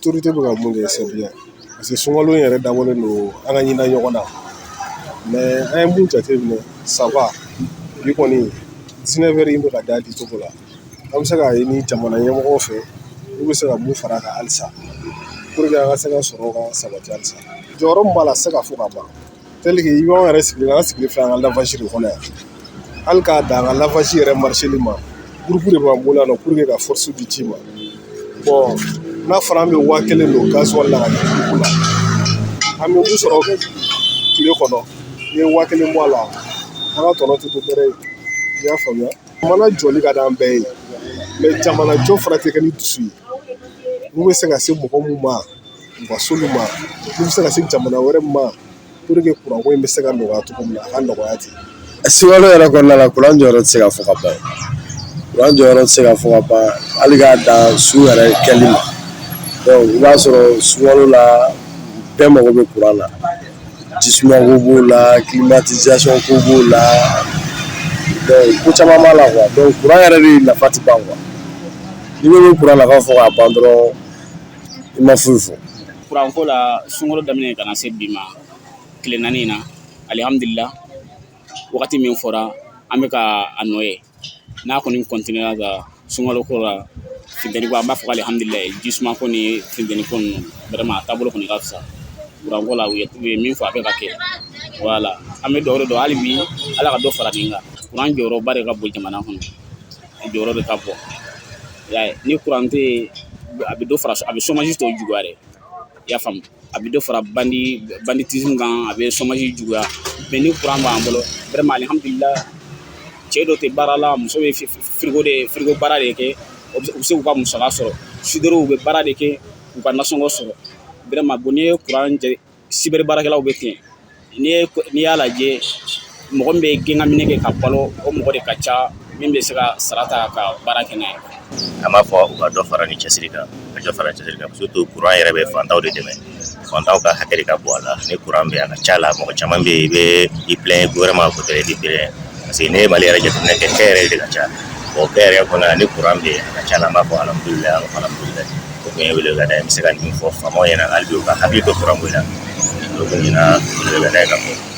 Autorité bɛ ka mun kɛ, c'est bien, parce que sunkalo in yɛrɛ dabɔlen don an ka ɲina ɲɔgɔn na. Mais an ye mun jateminɛ, ça va, bi kɔni 19 heures in bɛ ka da di cogo la, an bɛ se k'a ɲini jamana ɲɛmɔgɔw fɛ, olu bɛ se ka mun fara a kan halisa pour que an ka se ka sɔrɔ ka sabati halisa. Jɔyɔrɔ min b'a la, a tɛ se ka fɔ ka ban, tel que i b'anw yɛrɛ sigilen, an sigilen filɛ an ka lavage de kɔnɔ yan. Hali k'a dan an ka lavage yɛrɛ marcher ma, groupe de b'an bolo yan nɔ pour que ka force di ci ma. Bon, n'a fɔra an bɛ 1000 don gasoil la ka kɛ groupe la, an bɛ mun sɔrɔ tile kɔnɔ? N'i ye 1000 bɔ a la, an ka tɔnɔ tɛ to bɛrɛ ye. I y'a faamuya? Jamana jɔli ka d'an bɛɛ ye, mais jamana jɔ fana tɛ kɛ ni dusu ye. N'u bɛ se ka se mɔgɔ mun ma, u ka s'olu ma. N'u bɛ se ka se jamana wɛrɛ ma pour que kuranko in bɛ se ka nɔgɔya cogo min na, a ka nɔgɔya ten. Sunkalo yɛrɛ kɔnɔna la, kuran jɔyɔrɔ tɛ se ka fɔ ka ban. Kuran jɔyɔrɔ tɛ se ka fɔ ka ban, hali k'a dan su yɛrɛ kɛli ma. Donc i b'a sɔrɔ sunkalo la, bɛɛ mago bɛ kuran na. Jisumako b'o la, climatisation ko b'o la, donc ko caman b'a la quoi. Donc kuran yɛrɛ de nafa tɛ ban quoi. N'i ko i bɛ kuran nafa fɔ k'a ban dɔrɔn, i ma foyi fɔ. Kuranko la, sunkalo daminɛ ka na se bi ma, tile 4 in na, alihamudulila, wagati min fɔra, an bɛ ka a nɔ ye. N'a kɔni continuera ka sunkalo ko la, funteni ko, an b'a fɔ alihamudulila, jisuma ko ni funteni ko ninnu, vraiment a taabolo kɔni ka fisa. Kuranko la, u ye min fɔ, a bɛ ka kɛ. Voilà, an bɛ dugawu de don hali bi, Ala ka dɔ fara nin kan. Kuran jɔyɔrɔba de ka bon jamana kɔnɔ, jɔyɔrɔ de ka bon. I y'a ye, ni kuran tɛ yen, a bɛ dɔ fara, a bɛ chômage tɔ juguya dɛ. I y'a faamu? A bɛ dɔ fara banditisme kan, a bɛ chômage juguya. Mais ni kuran b'an bolo, vraiment alihamudulila, cɛ dɔ tɛ baara la, muso bɛ frigo de, frigo baara de kɛ, u bɛ se k'u ka musaka sɔrɔ. Soudeur bɛ baara de kɛ k'u ka nasɔngɔ sɔrɔ. Vraiment, bon, n'i ye kuran jɛ, cyber baarakɛlaw bɛ ten. N'i y'a lajɛ, mɔgɔ min bɛ gɛngaminɛ kɛ ka balo, o mɔgɔ de ka ca min bɛ se ka sara ta ka baara kɛ n'a ye. An b'a fɔ u ka dɔ fara ni cɛsiri kan, ka dɔ fara cɛsiri kan, surtout kuran yɛrɛ bɛ fantanw de dɛmɛ. Fantanw ka hakɛ de ka bɔ a la. Ni kuran bɛ, a ka ca la, mɔgɔ caman bɛ yen, i bɛ i plaint gouvernement côté, i bɛ plaint, parce que ne ye Mali yɛrɛ jateminɛ kɛ, kɛnyɛrɛye de ka ca. Bon, kɛnyɛrɛye kɔnɔ, ni kuran bɛ yen, a ka ca la, an b'a fɔ alhamdulilayi, an b'a fɔ alhamdulilayi. O tun ye weleweleda ye. N bɛ se ka min fɔ faamaw ɲɛna, hali bi u ka hakili to kuran ko in na. O tun ye n ka weleweleda ye ka fɔ.